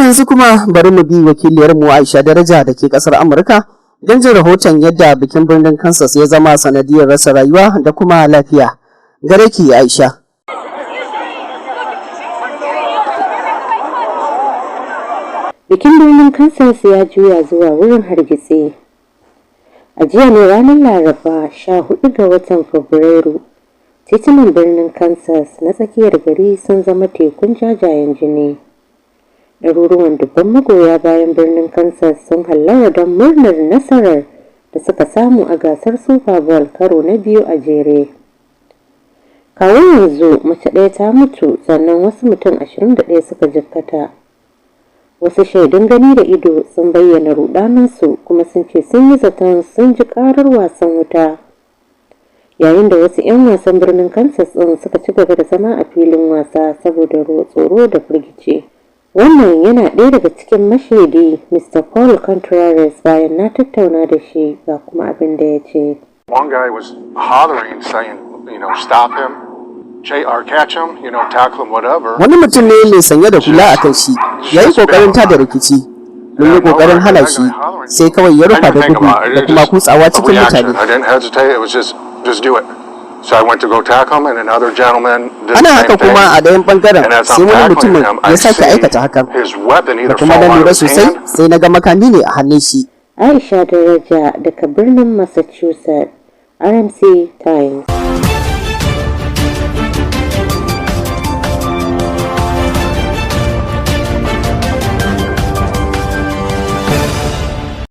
Yanzu kuma bari mu bi wakiliyarmu Aisha Daraja da ke kasar Amurka don jin rahoton yadda bikin birnin Kansas ya zama sanadiyar rasa rayuwa da kuma lafiya. Gare ki, Aisha. Bikin birnin Kansas ya juya zuwa wurin hargitsi. A jiya ne ranar Laraba, 14 ga watan Fabrairu, titunan birnin Kansas na tsakiyar gari sun zama tekun jajayen jini. Ɗaruruwan dubban magoya bayan birnin Kansas sun hallara don murnar nasarar da suka samu a gasar Super Bowl karo na biyu a jere. Kawo yanzu mace ɗaya ta mutu, sannan wasu mutum 21 suka jikkata. Wasu shaidun gani da ido sun bayyana rudaninsu kuma sun ce sun yi zaton sun ji karar wasan wuta yayin da wasu 'yan wasan birnin Kansas ɗin suka ci gaba da zama a filin wasa saboda tsoro da firgici. Wannan yana ɗaya daga cikin mashaidi, Mr. Paul Contreras. Bayan na tattauna da shi, ga kuma abin da ya ce. One guy was hollering, saying, "Stop him, or catch him, tackle him, whatever." Wani mutum ne mai sanye da hula a kan shi ya yi kokarin tada rikici. Mun yi kokarin hana shi, sai kawai ya rufa da gudu da kuma kutsawa cikin mutane. I didn't hesitate. It was just do it. So I went to go tackle him, and another gentleman did Ana the haka same thing. kuma, a ɗayan bangaren sai wani mutumin ya sake aikata hakan. Da kuma na lura sosai, sai na ga makami ne a hannun shi. Aisha Daraja daga birnin Massachusetts, RMC Times.